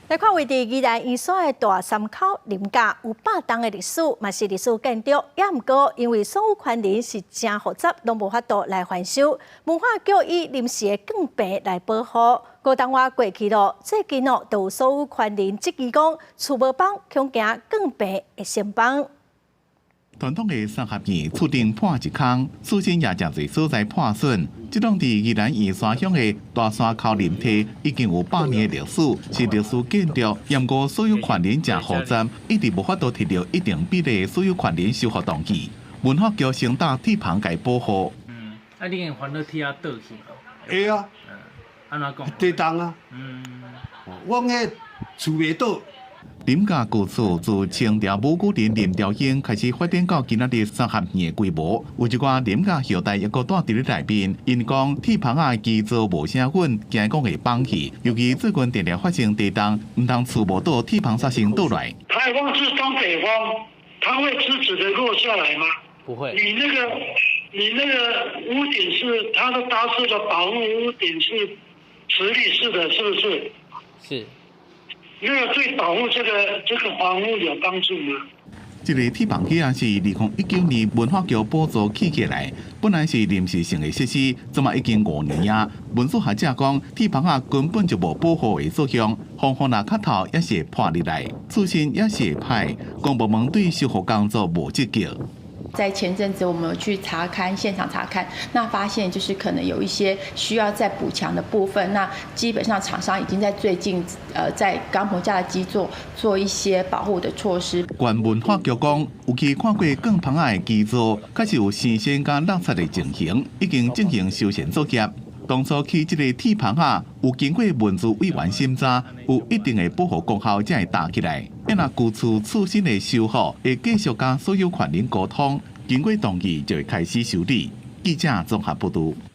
來看位佇宜蘭員山的大山口林家有百冬的歷史，嘛是歷史建築，也毋過因為所有權人是誠複雜，攏無法度來翻修。文化局以臨時的鋼棚來保護。五冬外過去咯，最近哦，就有所有權人質疑講，厝無放，恐驚鋼棚會先放。傳統的三合院厝頂破一空，厝身也誠濟所在破損。這棟佇宜蘭員山鄉的大山口林宅已經有百年的歷史，是歷史建築。毋過所有權人誠複雜，一直無法度提著一定比例所有權人修復同意。文化局先搭鐵棚共保護。嗯，啊，你已經煩惱鐵仔倒去無？會啊。嗯，按怎講？地動啊。我彼厝袂倒。林家舊厝自清朝武舉人林朝英開始發展到今仔日三合院的規模，有一寡林家後代猶閣蹛佇咧內面，𪜶講鐵棚仔基座無啥穩，驚講會崩去。尤其最近定定發生地動，毋通厝無倒，鐵棚煞先倒來。颱風是東北風，它會直直的落下來嗎？不會。你那個屋頂是它的搭設的保護屋頂是直立式的，是不是？是。那個對保護這個房屋有幫助嗎？這個鐵棚起仔是2019年文化局補助起起來，本來是臨時性的設施，這馬已經5年啊。文史學者講，鐵棚仔根本就無保護的作用，風雨若較透也是會破入來，厝身也是會歹，公部門對修復工作無積極。在前陣子，我們有去查勘現場查看，那發現就是可能有一些需要再補強的部分。那基本上廠商已經在最近，在鋼棚架的基座做一些保護的措施。縣文化局講，有去看過鋼棚仔的基座，確實有生鉎佮落漆的情形，已經進行修繕作業。當初起這個鐵棚仔，有經過文資委員審查，有一定的保護功效，才會搭起來。若舊厝厝身的修復，會繼續佮所有權人溝通，經過同意就會開始修理。記者綜合報導。